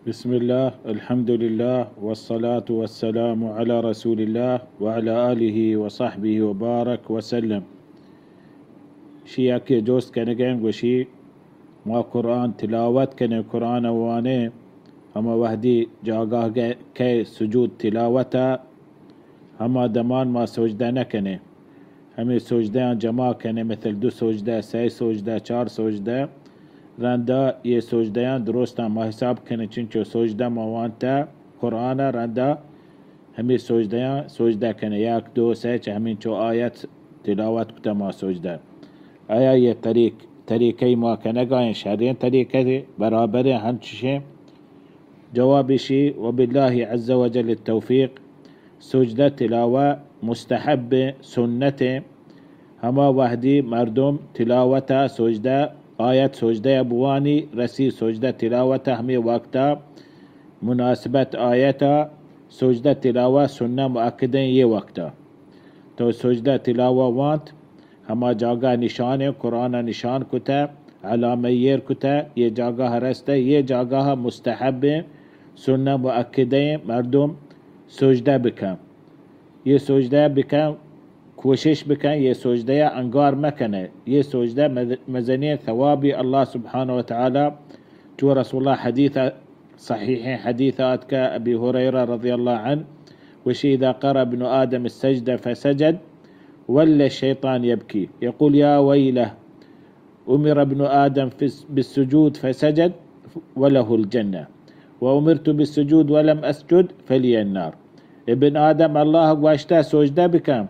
بسم الله، الحمد لله، والصلاة والسلام على رسول الله وعلى آله وصحبه وبارك وسلم. شی یکے جست کنگیں، گوشی، ما قرآن تلاوت کنیں، قرآن وانیں، ہما وہدی جاگاہ گئے، کئے سجود تلاوتا، ہما دمان ما سجدہ نہ کنیں۔ ہمے سجدہاں جمع کنیں، مثل دو سجدہ، سئے سجدہ، چار سجدہ، رندا یہ سجدہاں درستاں ما حساب کنیں، چنچو سجدہ ما وانتا قرآن رندا ہمے سجدہاں سجدہ کنیں، یک، دو، سئے، چہ ہمینچو آیت تلاوت کتا ما سجدہ۔ آیا یہ طریق، طریقہ ما کنگائیں شریں طریقہ برابریں ہنچشیں؟ جواب ایشی، وبالله عز وجل التوفیق، سجدہ تلاوہ مستحب سنت، ہما وہدی مردم تلاوت سجدہ، آیت سجدہ بوانی، رسی سجدہ تلاوت ہمے وقتا مناسبت آیتا سجدہ تلاوہ سنہ مؤکدیں یہ وقتا۔ تو سجدہ تلاوہ وانت، ہما جاگہ نشان، قرآن نشان کتہ، علامہ ایر کتہ، یہ جاگہ رستہ، یہ جاگہ مستحب، سنہ مؤکدہ، مردم سجدہ بکن۔ یہ سجدہ بکن، کوشش بکن، یہ سجدہ انگار مکنے۔ یہ سجدہ مز-، مزنی ثوابی اللہ سبحانہ و تعالی، چو رسول اللہ حدیث صحیح حدیث آتکا ابی ہریرہ رضی اللہ عنہ، وشی، اذا قرأ ابن آدم السجدہ فسجد، ولى الشيطان يبكي، يقول، يا ويله، أمر ابن آدم في الس-، بالسجود فسجد وله الجنة، وأمرت بالسجود ولم أسجد فلي النار. ابن آدم اللہ گوشتہ سجدہ بکن،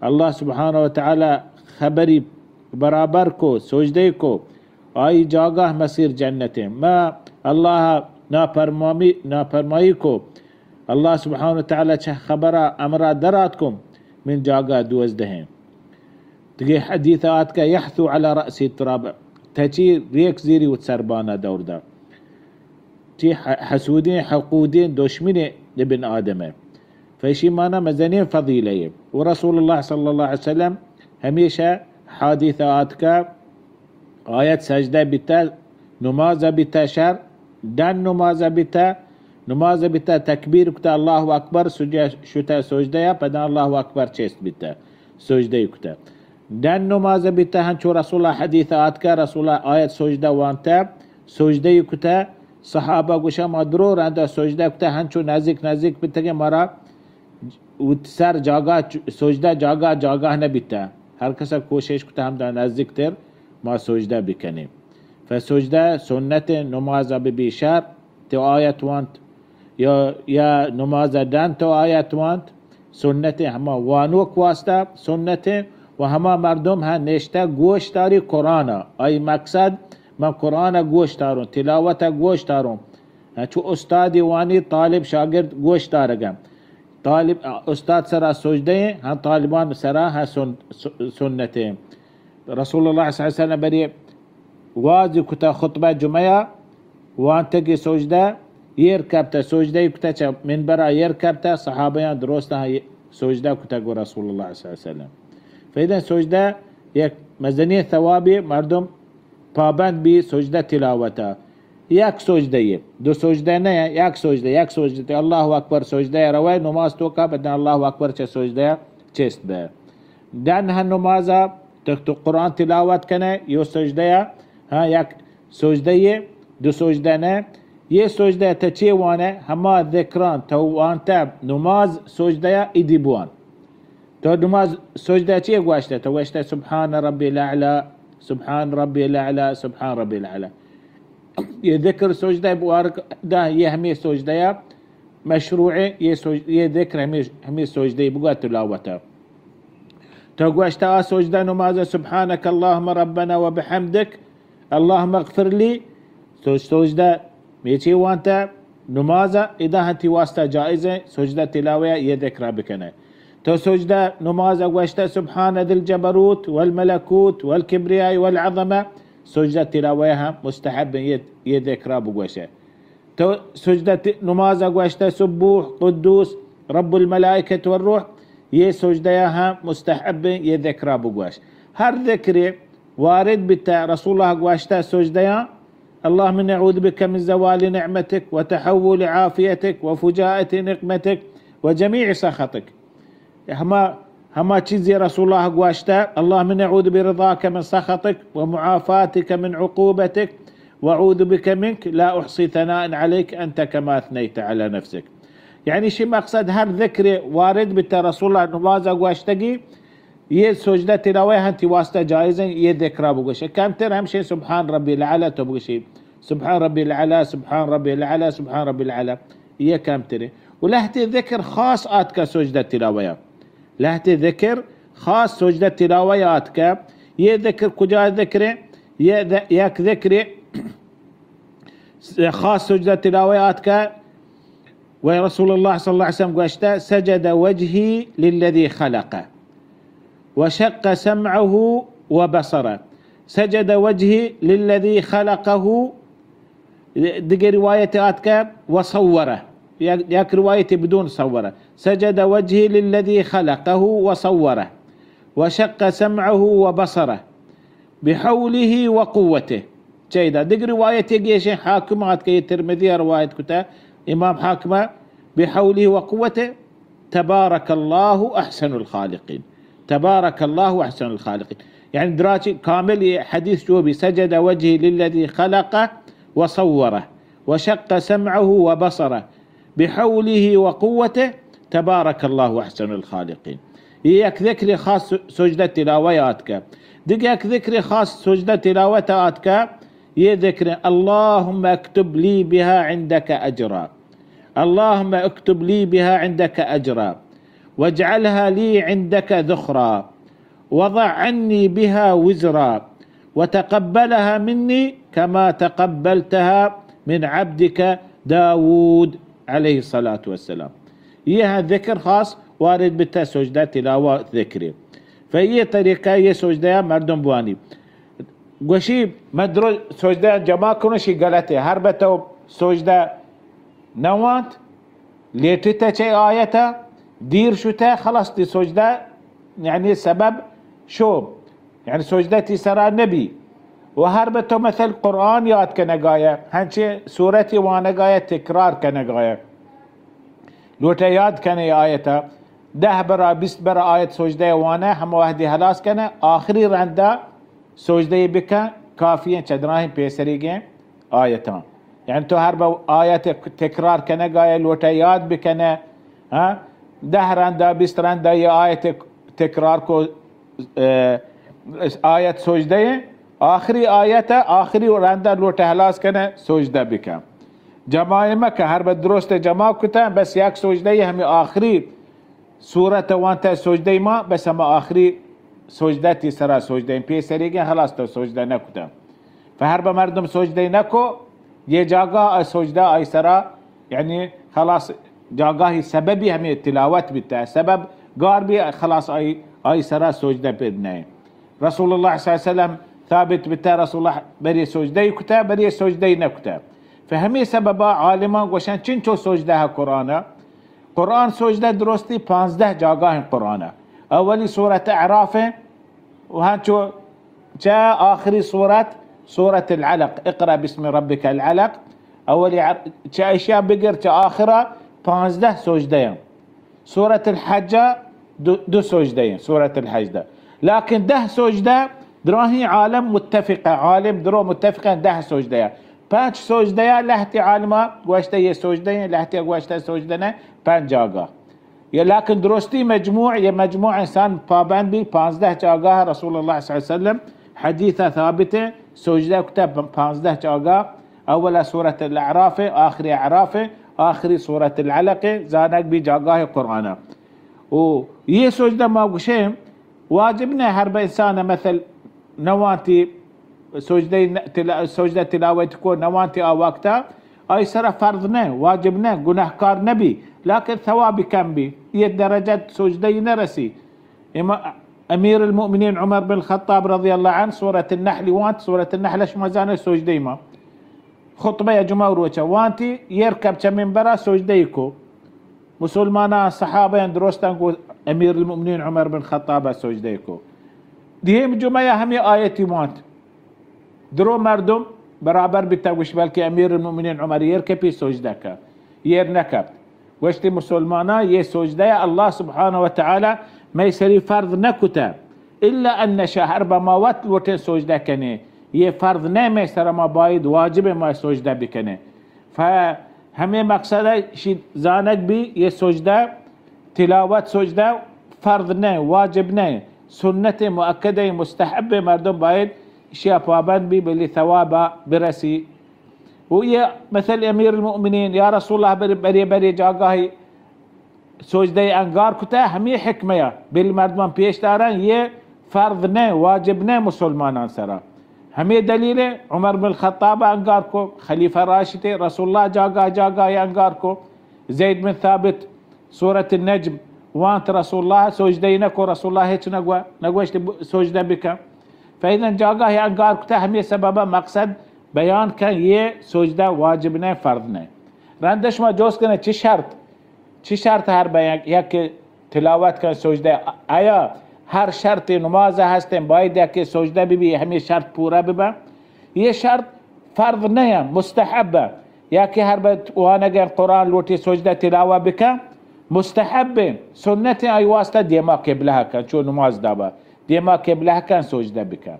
اللہ سبحانہ و تعالی خبری برابر کو، سجدہ کو، آئی جاگہ مسیر جنت۔ ما اللہ نافرمامی، نافرمائی کو، اللہ سبحانہ و تعالی چہ خبرا امرا درات کم، من جاگہ دوزدہیں۔ دگہ حدیث آتکا، يحثو على رأس التراب، تچی ریک زیری وت سربانا دور دا۔ چی ح-، حسودیں، حقودیں، دشمنیں ابن آدم ہے۔ فیشی مانا مزنیں فضیلہ ہے۔ و رسول اللہ صلی اللہ علیہ وسلم ہمیشہ حادث آتکا، آیت سجدہ بیتہ، نماز بیتہ شر، ڈن نماز بیتہ، نماز بیتہ، تکبیر کتہ، اللہ اکبر، سجدہ، شتہ سجدہ یا، پدا اللہ اکبر چست بیتہ، سجدہ کتہ۔ ڈن نماز بیتہ، ہنچو رسول اللہ حدیث آتکہ، رسول اللہ آیت سجدہ وانتہ، سجدہ کتہ، صحابہ گوشہ، ما درو رندہ سجدہ کتہ، ہنچو نزدیک نزدیک بیتگے، مارا وت سر جاگہ چ-، سجدہ جاگہ جاگہ نہ بیتہ۔ ہر کسا کوشش کتہ ہمدا نزدیک تر ما سجدہ بکنیں۔ فسجدہ سنت نماز ببی شر تو آیت وانت، یا، یا نماز ڈن تو آیت وانت، سنت ہما وانوک واسطہ سنت و ہما مردم ہاں نشتہ گوش داری قرآن، آئی مقصد من قرآن گوش داروں، تلاوت گوش داروں۔ چو استادی وانی طالب شاگرد گوش دارگا۔ طالب، استاد سرا سجدہ ہیں، ہاں طالبان سرا ہاں سن-، س-، سنت ہیں۔ رسول اللہ صلی اللہ علیہ وسلم بری واز کتا خطبہ جمعہ وانتگی سجدہ ایر کپتا، سجدہ کتا چا منبرا ایر کپتا، صحابیان درست ہاں سجدہ کتا گو رسول اللہ صلی اللہ علیہ وسلم۔ فیدن سجدہ یک مزنی ثوابی مردم پابند بی سجدہ تلاوتا۔ یک سجدہ یے، دو سجدہ نہ، یک سجدہ، یک سجدہ تے اللہ اکبر سجدہ روے، نماز توکا بدن اللہ اکبر چہ سجدہ چست بے۔ ڈن ہن نمازا تو، تو قرآن تلاوت کنے، یو سجدہ، ہاں، یک سجدہ یے، دو سجدہ نہ، یہ سجدہ تہ چے وانے، ہما ذکران تو وانتہ نماز سجدہ ایدی بوان۔ تو نماز سجدہ چی گوشتہ؟ تو گوشتہ سبحان ربی الاعلی، سبحان ربی الاعلی، سبحان ربی الاعلی۔ یہ ذکر سجدہ بوارک دا، یہ ہمیں سجدہ یا مشروع ہے، یہ سج-، یہ ذکر ہمیں، ہمیں سجدہ بگا تلاوت۔ تو گوشتہ آ سجدہ نماز سبحانک اللہم ربنا و بحمدک، اللہم اغفر لی، تو سجدہ میچی وانتہ نماز ادا ہنتی واسطہ جائز ہے، سجدہ تلاوہ یہ ذکرہ بکنے۔ تو سجدہ نماز گوشتہ سبحان ذی الجبروت والملکوت والکبریاء والعظمہ، سجدہ تلاوہ ہم مستحب ہے، یہ، یہ ذکرہ بگوشے۔ تو سجدہ ت-، نماز گوشتہ سبوح قدوس رب الملائکۃ والروح، یہ سجدہ ہم مستحب ہے، یہ ذکرہ بگوش۔ ہر ذکر وارد بیتہ، رسول اللہ گوشتہ سجدیاں اللهم إني أعوذ بك من زوال نعمتك وتحول عافيتك وفجاءة نقمتك وجميع سخطك. ہما، ہما چیزے رسول اللہ گوشتہ، اللهم إني أعوذ برضاك من سخطك ومعافاتك من عقوبتك وأعوذ بك منك لا أحصي ثناء عليك أنت كما أثنيت على نفسك. یعنی شی مقصد ہر ذکر وارد بیتہ رسول اللہ نماز گوشتگی، یہ سجدہ تلاوہ ہنتی واسطہ جائز ہیں، یہ ذکرہ بگوشے۔ کمتر ہمشے سبحان ربی الاعلی تو بگوشی، سبحان ربی الاعلی، سبحان ربی الاعلی، سبحان ربی الاعلی۔ یہ کمتر ہے۔ و لہتے ذکر خاص آتکا سجدہ تلاوہ یا۔ لہتے ذکر خاص سجدہ تلاوہ یا آتکا۔ یہ ذکر کجا ذکر ہے؟ یہ ذ-، یک ذکر خاص سجدہ تلاوہ یا آتکا۔ و رسول اللہ صلی اللہ علیہ وسلم گوشتہ، سجد وجهي للذي خلقه وشق سمعه وبصره. سجد وجهي للذي خلقه. دگہ روایت آتکہ وصوره. یک، یک روایت بدون صوره. سجد وجهي للذي خلقه وصوره وشق سمعه وبصره بحوله وقوته. چیدا دگہ روایت گیشیں حاکم آتکہ، یہ ترمذی روایت کتا، امام حاکمہ، بحوله وقوته تبارك الله أحسن الخالقين. تبارك الله أحسن الخالقين. یعنی دراچی کامل یہ حدیث جو بھی، سجد وجهي للذي خلقه وصوره وشق سمعه وبصره بحوله وقوته تبارك الله أحسن الخالقين. یہ یک ذکر خاص سجدہ تلاوہ آتکہ۔ دگہ یک ذکر خاص سجدہ تلاوت آتکہ، یہ ذکر، اللهم اكتب لي بها عندك أجرا. اللهم اكتب لي بها عندك أجرا واجعلها لي عندك ذخرا وضع عني بها وزرا وتقبلها مني كما تقبلتها من عبدك داود عليه الصلاة والسلام. یہ ہاں ذکر خاص وارد بیتہ سجدہ تلاوہ ذکر۔ فہ یہ طریقہ یہ سجدہ مردم بوانی۔ گوشی، من درو سجدہ جمع کنو، شی غلطے۔ ہر بہ تو سجدہ نہ وانت، لیٹتہ چہ آیتا، دیر شتہ، خلاص تی سجدہ، یعنی سبب شو، یعنی سجدہ تی سرا نبی۔ و ہر بہ تو مثل قرآن یاد کنگایا، ہنچے سورتی وانگایا، تکرار کنگایا۔ لوٹہ یاد کنے آیتا، دہ برا، بیست برا آیت سجدہ وانہ، ہم وحدی ہلاس کنے، آخری رندا سجدہ بکن، کافی ہیں چہ دراہیں پیسریگیں آیتاں۔ یعنی تو ہر بہ آیت تکرار کنگایا، لوٹہ یاد بکنے، ہاں؟ دہ رندا، بیست رندا یہ آیت تکرار کو، اے، آیت سجدہ ہیں، آخری آیت ہے، آخری رندا لوٹہ ہلاس کنے، سجدہ بکن۔ جماع مکہ، ہر بہ درست جماع کتا، بس یک سجدہ ہمیں آخری سورت وانتہ سجدہ ما، بس ہما آخری سجدہ تی سرا سجدہ، پیسریگیں خلاص تو سجدہ نہ کتا۔ پہ ہر بہ مردم سجدہ نہ کو، یہ جاگہ آ سجدہ آئی سرا، یعنی خلاص جاگاہی سببی ہمیں تلاوت بیتا ہے، سبب گار بھی خلاص آئی، آئی سرا سجدہ پر نہیں۔ رسول اللہ صلی اللہ علیہ وسلم ثابت بیتا، رسول اللہ بری سجدہ کتا، بری سجدہ نہ کتا۔ پہ ہمیں سببا عالمان گوشن چنچو سجدہ ہے قرآن۔ قرآن سجدہ درستی پانزدہ جاگاہ ہیں قرآن۔ اولی سورت اعراف ہیں، و ہنچو چہ آخری سورت، سورت العلق، اقرأ باسم ربك العلق، اولی عر-، چہ اشیا بگر چہ آخرا پانزدہ سجدہ ہیں۔ سورت الحجہ دو، دو سجدہ ہیں، سورت الحجہ۔ لیکن دہ سجدہ دراہیں عالم متفق ہیں، عالم درو متفق ہیں دہ سجدہ ہیں۔ پنچ سجدہ ہیں، لہتے عالمہ گوشتہ یہ سجدہ ہیں، لہتے گوشتہ سجدہ نہیں، پنچ جاگہ۔ یہ لیکن درستی مجموع، یہ مجموع انسان پابند بھی، پانزدہ جاگہ رسول اللہ صلی اللہ علیہ وسلم حدیث ثابت ہے، سجدہ کتا پ-، پانزدہ جاگہ، اولا سورت الاعراف ہے، آخری اعراف ہے، آخری سورت العلق ہے، زانگ بھی جاگاہ قرآن ہے۔ او یہ سجدہ ما گوشیں واجب نہ ہر بہ انسان مثل نوانتی سجدہ ن-، تلا-، سجدہ تلاوت کو نوانتی آ وقتا آئی سرا فرض نہ، واجب نہ، گناہکار نہ بھی، لیکن ثواب کم بھی، یہ درجہ سجدہ نہ رسی۔ اما-، امیر المؤمنین عمر بن خطاب رضی اللہ عنہ سورت النحل وانت، سورت النحل شما زانے سجدہ ما خطبہ جمعہ روچہ وانتی، یہ رکب چہ منبرا سجدہ کو۔ مسلماناں صحابہ درستاں گو امیر المؤمنین عمر بن خطاب سجدہ کو۔ دیم جمعہ ہمیں آیتی وانت۔ درو مردم برابر بیتا، گوشی بلکہ امیر المؤمنین عمر ایر کپی سجدہ کا، ایر نکپت۔ گوشتی مسلماناں، یہ سجدہ اللہ سبحانہ و تعالی مئے سری فرض نکتہ، الا ان نشاء، ہر بہ ما وت لوٹیں سجدہ کنیں، یہ فرض نہ مئے سرا، ما باید واجب ما سجدہ بکنیں۔ ف ہمے مقصد ہے، شی زانگ بی یہ سجدہ، تلاوت سجدہ فرض نہ، واجب نہ، سنت مؤکدہ، مستحب، مردم باید اشیا پابند بی، بلی ثوابا برسی۔ و یہ مثل امیر المؤمنین، یا رسول اللہ، بری بری، بری جاگاہی سجدہ انگار کتہ، ہمے حکمہ یا بل مردمان پیش دارن، یہ فرض نہ، واجب نہ مسلمانان سرا۔ ہمے دلیل عمر بن الخطاب انگار کو، خلیفہ راشد، رسول اللہ جاگاہ جاگاہ انگار کو، زید بن ثابت سورۃ النجم وانت، رسول اللہ سجدہ نہ کو، رسول اللہ ہچ نہ گوا، نہ گوشت سجدہ بکن۔ فإذا جاگاہ انگار کتہ، ہمے سبب مقصد بیان کن، یہ سجدہ واجب نہ، فرض نہ۔ رند شما جوست کنے چی شرط؟ چی شرط ہر بہ یک، یک تلاوت کن سجدہ؟ آیا ہر شرط نماز ہستیں باید یک سجدہ ببی، ہمے شرط پورا ببا؟ یہ شرط فرض نہ، مستحب۔ یا کہ ہر بہ وانگ قرآن لوٹی سجدہ تلاوت بکن، مستحب، سنت، آئی واسطہ دیما قبلہ کن، چو نماز دابا دیما قبلہ کن سجدہ بکن۔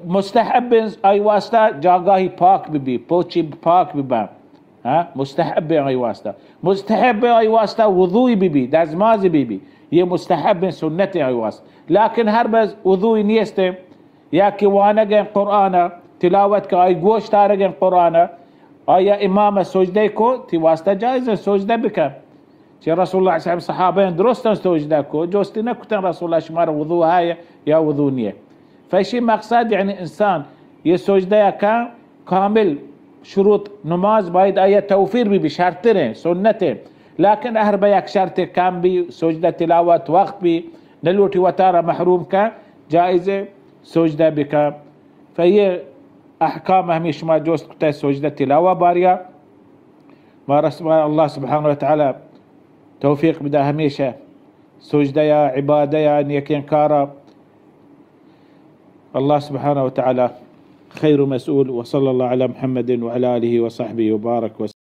مستحب آئی واسطہ جاگاہی پاک ببی، پوچی پاک ببا۔ ہاں، مستحب آئی واسطہ۔ مستحب آئی واسطہ وضوئی ببی، دزماز ببی۔ یہ مستحب سنت آئی واسطہ۔ لیکن ہر بز وضوئی نیست، یا کہ وانگ قرآن، تلاوت کا، آئی گوش دارگ قرآن، آیا امام سجدہ کو، تی واسطہ جائز ہے سجدہ بکن۔ چہ رسول اللہ صلی اللہ علیہ وسلم صحابہ درستاں سجدہ کو، جوستی نہ کتن رسول اللہ شمار وضو ہے یا وضو نیہ۔ فشی مقصد یعنی انسان یہ سجدہ کا کامل شروط نماز باید آیا توفیر ببی، شرط ریں، سنت ہیں۔ لیکن ہر بہ یک شرط کم بی، سجدہ تلاوت وقت بی، نلوٹی وتارا محروم کا، جائز ہے سجدہ بکن۔ فیہ احکام ہمیں شما جوست کتہ سجدہ تلاوت باریا۔ ما رسم اللہ سبحانہ و تعالی توفیق بدا ہمیشہ سجدہ یا عبادہ یا نیکیں کارا۔ اللہ سبحانہ و تعالی خیر مسئول، وصلی اللہ علی محمد وعلی آلہ وصحبہ وبارک وسلم۔